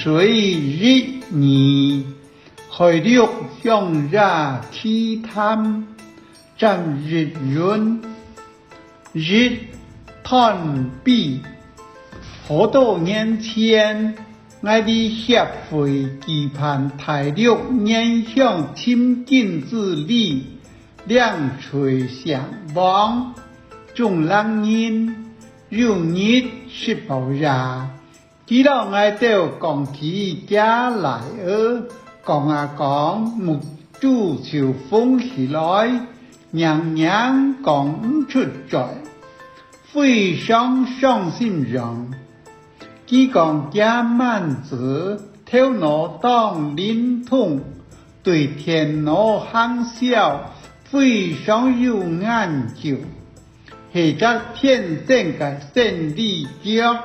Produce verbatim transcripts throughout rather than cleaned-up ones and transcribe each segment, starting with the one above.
水一二，海陸鄉野奇談，詹益雲。一、斷臂。好多年前，𠊎在協會舉辦大陸原鄉尋根之旅，兩隊相望，中壢人。有日食飽夜， 佢摎𠊎兜講起厥倈仔，講啊講，目珠就紅起來，硬硬講毋出嘴，非常傷心樣。佢講厥滿子頭腦當靈通，對電腦行銷非常有研究， 係隻天生个生理腳。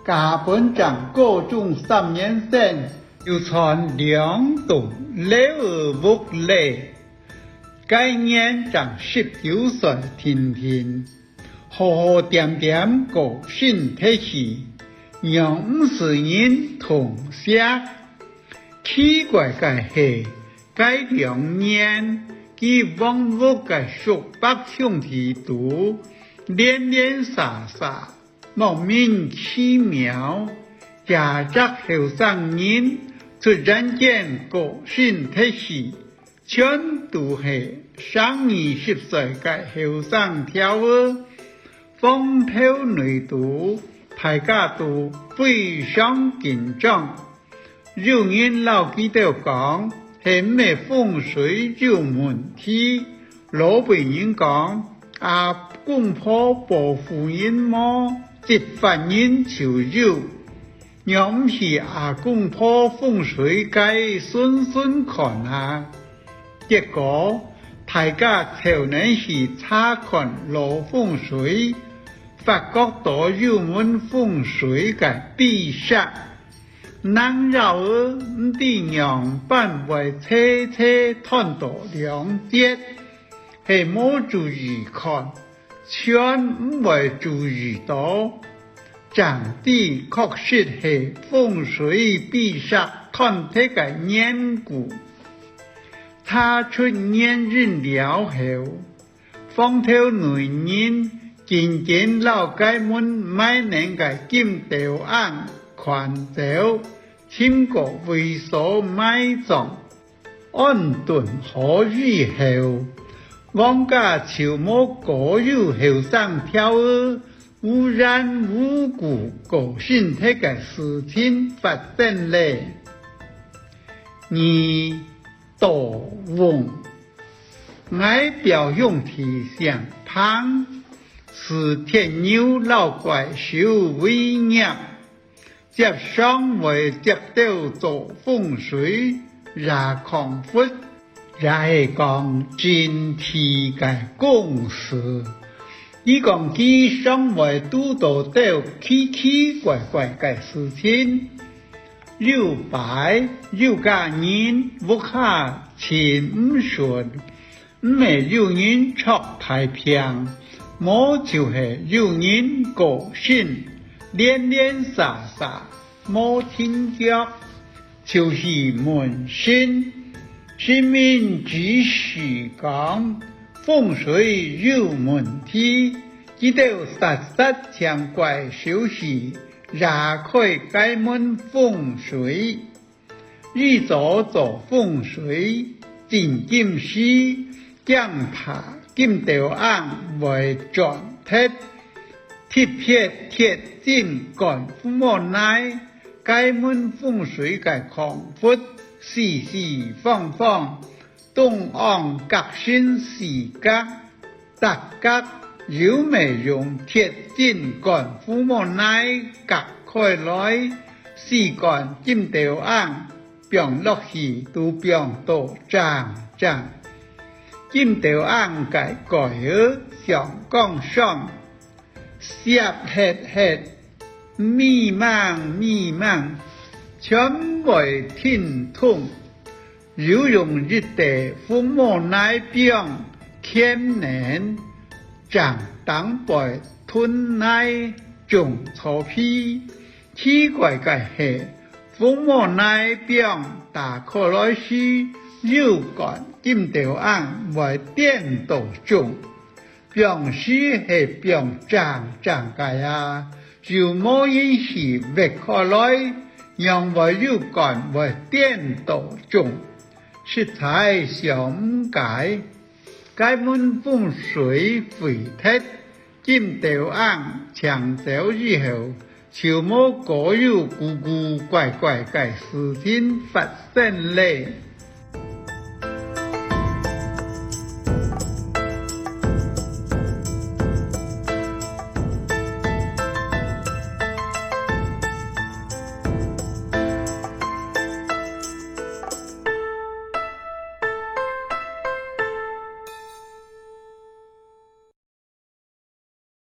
加本正高中三年生，就賺兩棟樓仔屋咧。該年正十九歲定定，好好恬恬過身忒去，仰毋使人痛惜。奇怪个係， 該兩年，佢房屋个叔伯兄弟都連連續續，莫名其妙，厥隻後生人突然間過身忒去，全都係上二十歲个後生條仔。房頭內肚，大家都非常緊張。 有人摎佢兜講，係毋係風水有問題。老輩人講，阿公婆保護人無，執法人就有。若毋係阿公婆風水該巡巡看啊！結果，大家湊等去查看老風水，發覺到有門風水个秘煞。 硬拗仔毋知仰般會齊齊斷到兩截，係無注意看，全毋會注意到。正知確實係風水秘煞斷忒个緣故。查出原因了後， 房頭內人緊緊摎該門埋等个金斗甕擐走，尋個位所埋葬。安頓好以後，王家就無過有後生條仔無緣無故過身忒个事情發生咧。二、 倒甕。𠊎表兄弟姓彭，視鐵牛摎怪獸為業，輒常會接兜做風水、揤壙窟，也係講整體个公事。佢講佢常會堵到兜奇奇怪怪个事情。 有擺，有家人屋下盡毋順，毋係有人著大病，無就係有人過身，連連續續，無停腳，就去問神。神明指示講，風水有問題，佢兜煞煞請怪獸去 揤開該門風水。以早做風水，進金時，驚怕金斗甕會轉忒，特別鐵針摜扶無奈，該門風水个壙窟四四方方， 東甕隔成四角，逐角又乜用鐵針摜扶無奈隔開來，四罐金斗甕放落去都放到正正。金斗甕个蓋仔向崗上， 澀核核，迷濛迷濛，全會停動。又用一垤扶無奈放牽等，正頂背屯泥種草皮。奇怪个係，紅毛泥放打開來時，有管金斗甕會顛倒種。放時係放正正个啊，又無允許挖開來，仰會有管會顛倒種？實在想毋解。該門風水廢忒，金斗甕請走以後，就無過有古古怪怪个事情發生咧。